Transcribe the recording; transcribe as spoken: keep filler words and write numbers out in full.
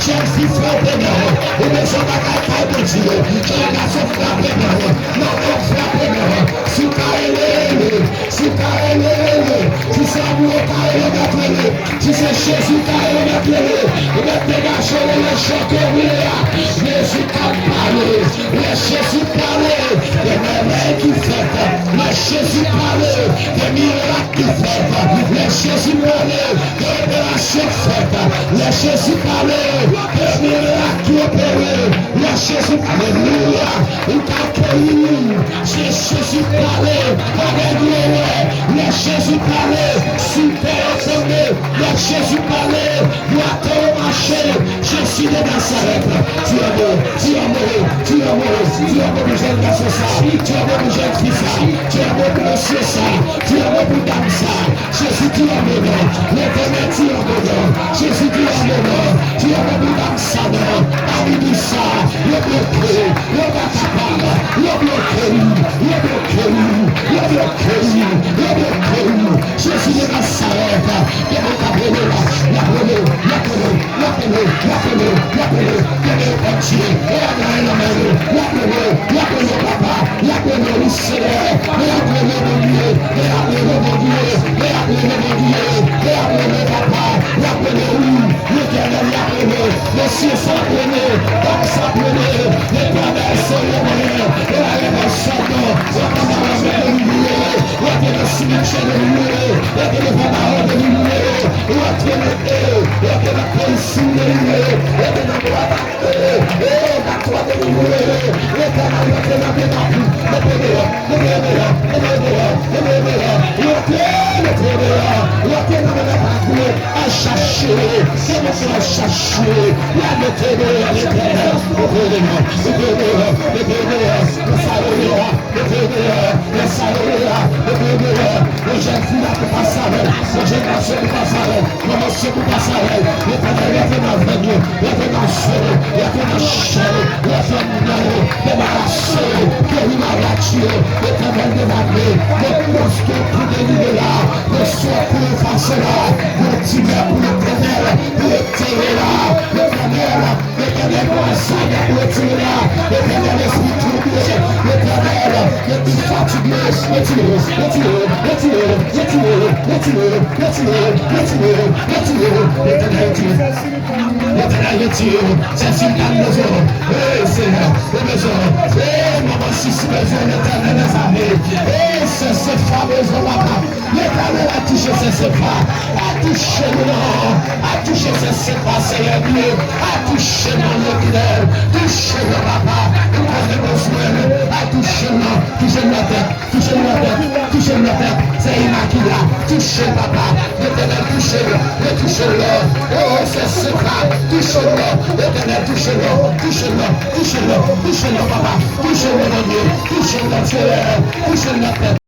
Jèn fi, frape men w. Ou bezwen bagay kay Bondye. Jèn gason, frape men w. Manman, frape men w. Si w ka rele, rele. Si w ka rele, rele. Si se lanmou w ka rele, mèt rele. Si se Jezi w ka rele, mèt rele. Ou mèt degaje w, rele jan ke w vle a. Jezi k ap pale. Lè Jezi pale, gen mèvèy ki fèt. Lè Jezi pale, gen mirak ki fèt. Lè Jezi pale, gen operasyon fèt. Lè Jezi pale, gen mirak ki opere. Lè Jezi, alelouya, ou ka geri. Lè Jezi pale, pa gen dwòl. Lè Jezi pale, sitè yo tonbe. Lè Jezi pale, bwate yo mache. Jezi de Nazarèt, di yon mo, di yon mo, di yon mo, di yon mo pou jèn gason sa, di yon mo pou jèn fi sa, di yon mo pou mesye sa, di yon mo pou dam sa. Jezi, di yon mo non. Letènèl, di yon mo non. Jezi, di yon mo non. Di yon mo pou dam sa non. Ann di sa, yo bloke, yo pa kapab, yo bloke, yo bloke, yo bloke, yo bloke. Jezi de Nazarèt, gen moun k ap rele w, y ap rele w, y ap rele w, y ap rele w, y ap rele w, y ap rele w. Gen de yo pòt Dye, e a nan nan men yo, y ap rele w, y ap rele w papa, y ap rele w wi Senyè, e y ap rele w Bondye, e y ap rele w Bondye, e y ap rele w Bondye, e y ap rele w papa, y ap rele w wi. Letènèl, y ap rele, mesye sa ap rele, dam sa ap rele, Letènèl se remèd, e la remèd sèlman, w ap nan lanmè delivre, w ap nan simityè delivre, w ap nan papa delivre, w ap nan e, w ap nan peyi Sin delivre, w ap nan bwa delivre, e, w ap nan twa delivre, Letènèl, w ap nan papa, w ap nan papa. Mete yo deyò, mete yo deyò, mete yo deyò, mete yo deyò. Wote, mete yo deyò. Wote nan mete pa gwo, al chache. Se mete al chache. Al mete yo deyò, Letènèl. Mete yo deyò, mete yo deyò, mete yo deyò. Nan sa yo ye a, mete yo deyò. Nan sa yo ye a, mete yo deyò. Yon jèn fi la pou pase avè l. Yon jèn gason pou pase avè l. Manman, se pou pase avè l. Letènèl, rete nan venn yo, rete nan zo yo, rete nan chè yo, rete nan yo, debarase yo, geri maladi yo. Letènèl, debake. Nenpòt kote pou delivre la, yon sò pou efase la, yon timè pou Letènèl, pou retire la. Letènèl, Letènèl, pwazon y ap retire la. Letènèl, lespri twouble. Letènèl, lespri fatige. Retire, retire, retire, retire, retire, retire, retire, retire. Letènèl, retire. Letènèl, retire. Se si m ta bezwen. Ey, Senyè, ou bezwen. Ey, manman, si, si bezwen, Letènèl, mezanmi. Ey, se, se fa bezwen, papa. Letènèl, al touche sè Sefa. Al touche nou non. Al touche sè Sefa, Senyè Dye. Al touche nou, Letènèl. Touche nou, papa. Nou konnen bezwen. Al touche nou. Touche nou nan tèt. Touche nou nan tèt. Touche nou nan tèt. Sè Imakila. Touche, papa. Letènèl, touche nou. Retouche nou. O, sè Sefa. Touche nou. Letènèl, touche nou. Touche nou. Touche nou. Touche nou, papa. Touche nou, Bondye. Touche nou nan tèt. Touche nou nan tèt.